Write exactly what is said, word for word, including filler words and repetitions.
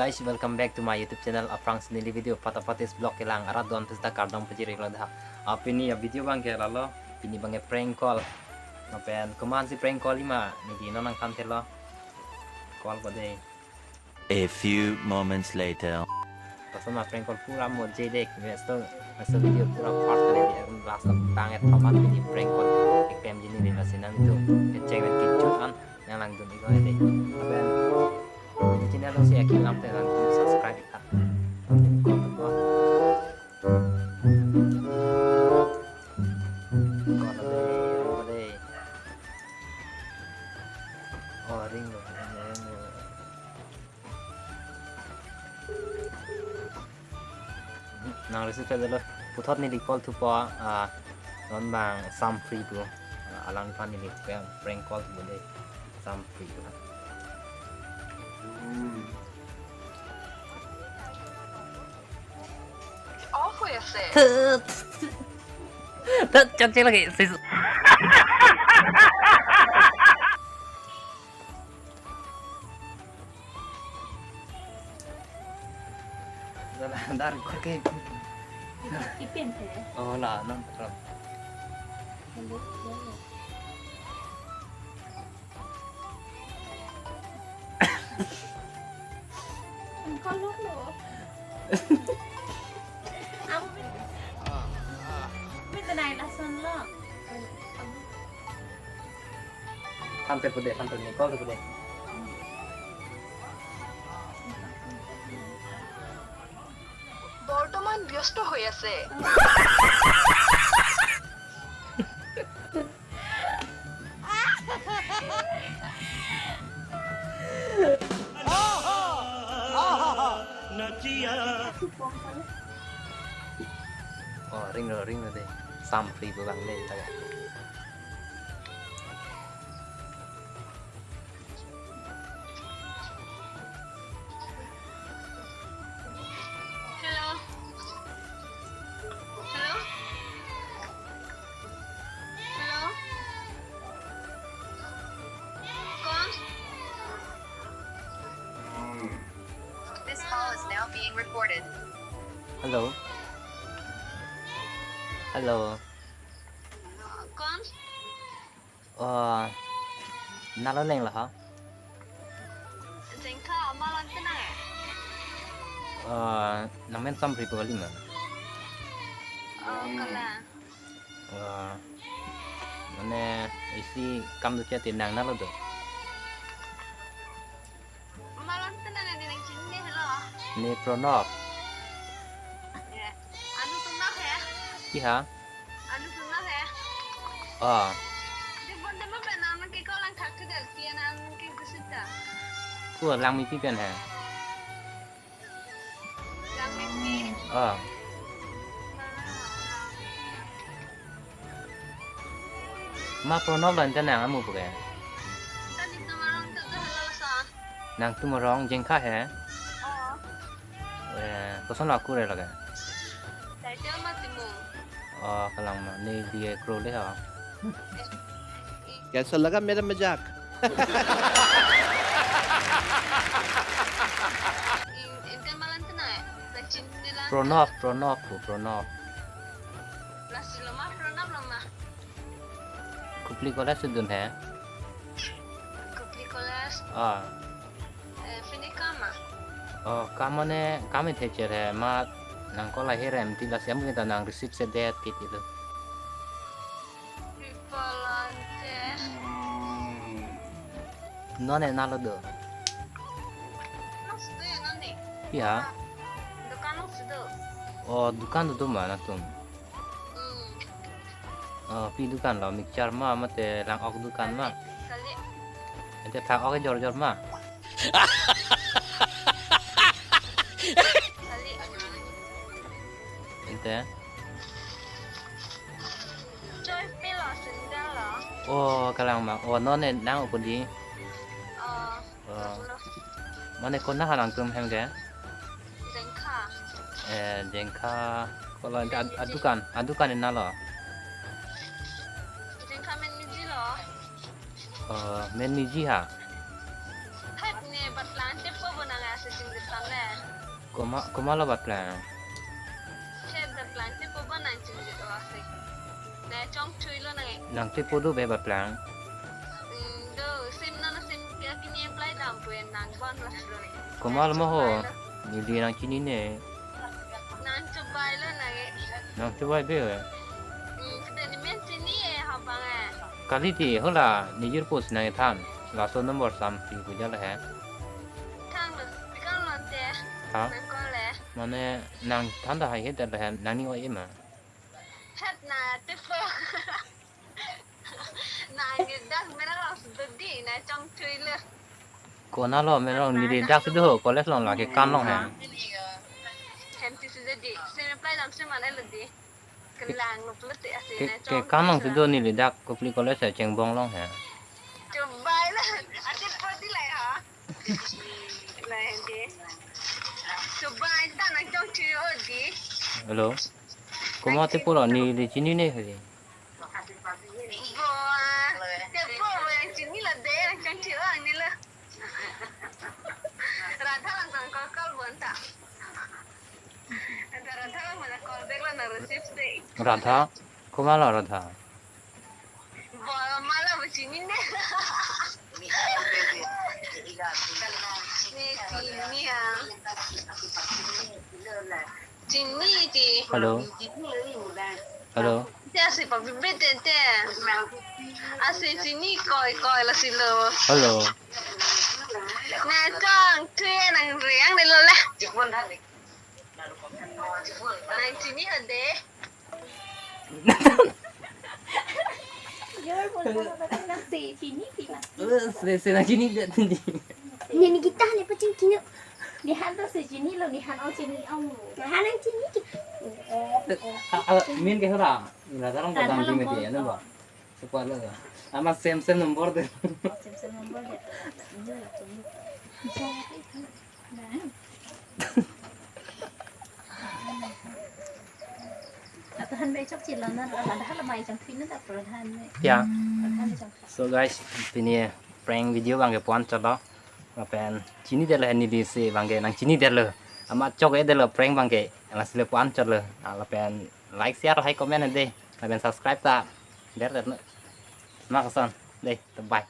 Guys, welcome back to my YouTube channel, Aphrangsi Neli Video. Pata patis vlog kelang arat don pesta kardom pajirlo dah. Ah, pini a-video abang ke lalo, pini abang ke prank call. Lapen komatsi prank call-ji ma, neli non nangthan thelo. Call po dei. A few moments later. Lason ma prank call pura mo je dek, resto, resto video pura part kali di, last abang et thomat pini prank call keklem jini di, lasi nangtum kecheng pen kejut an nanglangdun iknon dei. Lapen neli channel along si akimi lam te nangtum subscribe ik tha. Call po. Call po dei, call po dei. Oh, ringlo, ringlo, ringlo. Nang receive ta dolo. Puthot neli call thupo, ah, non abang Sam Free pu. Ah, alangphan neli prank, prank call thupo dei. Sam Free pu. Off হৈ আছে। Thut, thut, chok chok lagi. Dar, dar, korke. Ipen the. Oh, la, non, non. Engkau lo lo. Aku pin-, pinta nai lason lo. Than te po dei, than te, neli call thupo dei. বৰ্তমান ব্যস্ত হৈ আছে। Oh, ringlo, ringlo dei. Sam Free pu abang dei, ta. Hello. Hello. Hello. कौन? This call is now being recorded. Hello. Hello. कौन? Oh, nalo leng lo ha? Jengkha, ma lang tenang eh? Oh, nangmen Sam Free pu kali ma? Oh, kalang. Oh, mane isi kam do chate nang nalo do. Ma lang tenang eh, neli nangchinine helo. Ne Pranab. Ya. Anu tunang ya? Iya. Anu tunang ya? Oh. Di bonde ma pen nang ke ko lang thak ke dal pian nang ke kusita. Ko Langmepi pen he. Langmepi. Oh. Ma Pranab lo ante nang amu puke. Tadi tum arong tu tu helo sa. Nangtum arong Jengkha he? Oh. Eh, koson lo akur lake? Title ma Timung. Oh, kalang ma. Ne diye kro le ha. कैसा लगा मेरा मजाक? In, ante ma lang tenang eh? Nangchinine lang. Pranab, Pranab pu, Pranab. Lasi lo ma, Pranab lo ma. Kopili college si dun he? Kopili college. Ah. Eh, pini kam ma? Oh, kam mane, kam ite cher he, ma nang call aherem ti lasi amu ta nang receive sedet kiti lo. People ante. Non ne nalo do? Nang sudo ya non ne? Iya. Dukan nang sudo. Oh, dukan do do ma nangtum? Hmm. Oh, pi dukan lo, mixture ma, mate lang-ok dukan ma? Kali. Ante thang-ok jor jor ma? Kali. Ante? Choi pilo sendal lo. Oh, kalang ma. Oh, non ne nang upo di. Oh. Oh. Mane konat ha nangtum hem ke? Jengkha. Eh, Jengkha. Kalau ante ad-, adukan, adukan ne nalo? Jengkha men miji lo. Oh, men miji ha? Hai ne bat lante po bonang ase sing depan le. Koma, koma lo baplang? Sir, baplang tepo ba nang chingri do ase. Na chongthui lo nang e. Nang tepo do be baplang? Hmm, do, sim na na sim kya kini apply dam pu en nang bon lo. Koma lo mo ho? Nang chobai lo. Neli nang chinine. Nang chobai lo nang e. Nang chobai be ho? Hmm, sudah ni men chini e habang e. Kali ti hola nijir post nang than. Laso number sam pi puja lo he. Thang lo, pikang lo te. Ha? Nang call e. Mane nang than da hai he da lo he, nang ni oi ma. Chat na tepo. Nang ni dak mera lo sudah di na chongthui lo. Kona lo mera lo neli dak sudah ho, college long lake kan long he. Hem ti sudah di. Sim apply dam sim mana lo di. Kelang lo pulote ase ke, na ke chong kanong si do neli dak Kopili College a chengbong long he. Chobai lo, ate podi lai ha. Lai de. Chobai ta nang chongthui o di. Hello. Koma tepo lo neli chinine he. Bo, tepo bo nang chini lo de, nang chongthui o neli lo. Radha lang tang call call bon ta. Radha, koma lo Radha? Bo, mala bo chini ne. Ne chini ha. Chini ti. Hello. Hello. Te ase pa bibe te te. Ase chini koi koi la si lo. Hello. Na chongthui nang riang de lo la. Nang chini ha de. Jor pon pon pon nang si chini ti ma. Eh, si, si nang chini de ti. Ni ni kita le pacing kino. Ni han to si chini lo, ni han o chini ong lo. Ni han nang chini ti. Ah, ah, min ke hora. Ila tarong ko dam di meti ya, nang ba. Sekolah lo. Ama same same number de. Same same number de. Atuhan be chok chilo na, ada hala mai chong pin na ta pradhan me. Ya. Pradhan chong. So guys, pini prank video bang ke puan chalo. Lapen chini det lo neli si bang ke nang chini det lo. Ama chok e det lo prank bang ke. Lasi le puan chalo. Ah, lapen like, share, hai comment de. Lapen subscribe ta. Der det no. Makasih. De, bye.